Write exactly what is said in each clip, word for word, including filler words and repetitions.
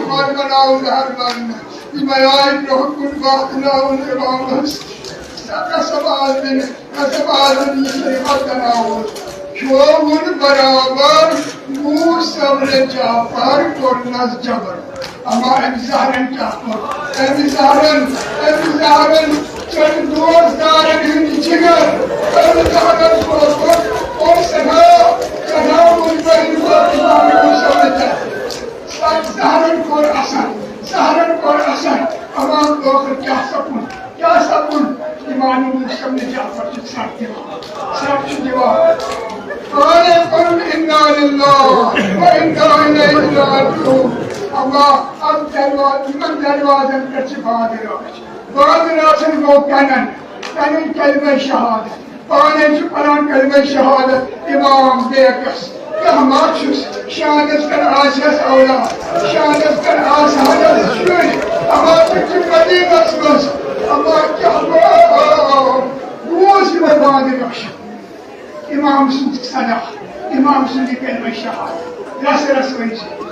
پَر بَناوُن ہر بَنٛد، یِمَے آیہِ برٛونٛہہ کُن واتناوُن اِمامَس۔ سَداہ سوال دِنہٕ، نہ سوال دِنہٕ، یہِ شریعت بَناوُن۔ کھیوٚوُن برابر، موٗ صبرِ جعفر کوٚرنَس جبر۔ اما أمۍ زہرن کیٛاہ کوٚر؟ أمۍ زہرن، أمۍ زہرن ژٔٹۍ دوستدارن ہٕنٛدۍ جگر۔ أمۍ زہرن کوٚر، کوٚر سٮ۪ٹھاہ، سٮ۪ٹھاہ مُنکرِن کوٚر اِمام حسین تہِ۔ سَتھ زہرن کوٚر اثر، زہرن کوٚر اثر۔ اما ٲخر کیٛاہ سپُد؟ کیٛاہ سپُد؟ اِمام حسین جعفر چھُ سَتھ دِوان، سَتھ چھُ دِوان۔ پانے پوٚرُن انا للہ و انا الیہ راجعون۔ اما اتھ دروا-، یِمن دروازن پٮ۪ٹھ چھِ بانٛگ رٲچھ۔ بانٛگ رٲچھن گوٚو پنن، پنٕنۍ کلمہ شہادت۔ پانے چھُ پران کلمہ شہادت امام بیکس۔ کانٛہہ ما چھُس شانس پٮ۪ٹھ آسٮ۪س اولاد، شانس پٮ۪ٹھ آسہٕ ہنس شُرۍ۔ اما تِم چھِ مدینس منٛز۔ اما کیٛاہ گوٚو؟ بوز یِمے بانٛگ رٲچھ۔ امام سُنٛد صدا، امام سُنٛد یہِ کلمہ شہادت، رس رس ؤنۍ زِ۔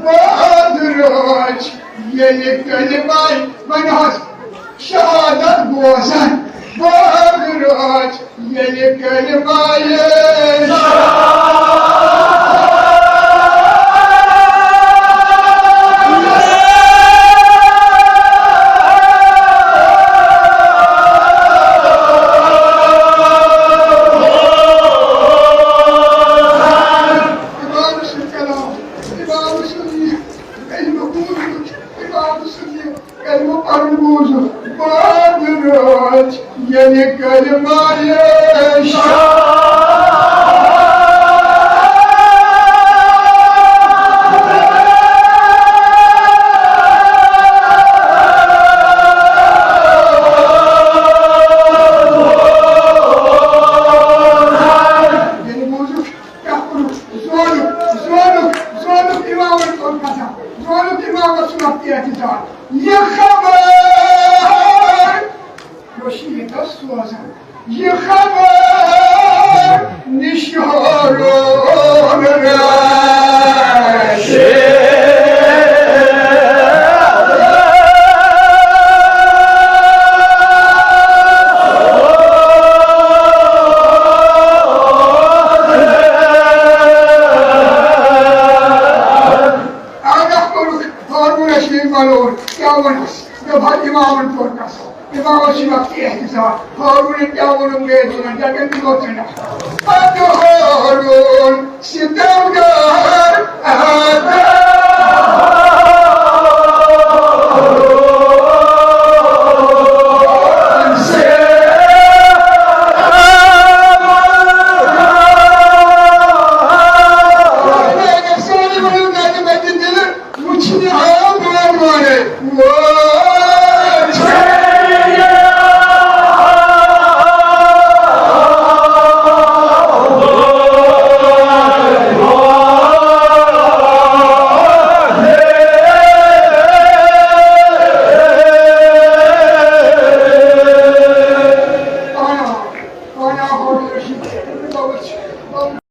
بانٛگ رٲچھ ییٚلہِ کلمہ، وۄنۍ حظ شہادت بوزن۔ بانٛگ رٲچھ ییٚلہِ کلمہ امام سُنٛد کلام، امام سُنٛد یہِ علم بوٗزمُت، امام سُنٛد یہِ علم پرُن بوٗزُن۔ بانٛگ رٲچھ ییٚلہِ کلمہ ییٚلہِ بوٗزُکھ، کیٛاہ کوٚرُکھ؟ زونُکھ، زونُکھ، زونُکھ اِمامَن کوٚر قسم، زونُکھ اِمامَس چھُ وقتِ احتجاج۔ یہِ خبر یوشیٖدَس سوزان، یہِ خبر نِش ہارون رشیٖد۔ آگاہ کوٚرُکھ ہارون رشیٖد ملوٗر، کیٛاہ وَنَس؟ دوٚپ حظ اِمامَن کوٚر قسم۔ اِمامَس چھِ وقتِ احتجاج۔ ہارون کیٛاہ ووٚنُن بیٚیہِ دۄن جگن تہِ گوٚو ژٔنِتھ۔ پتہٕ ہارون ستمگر آدم۔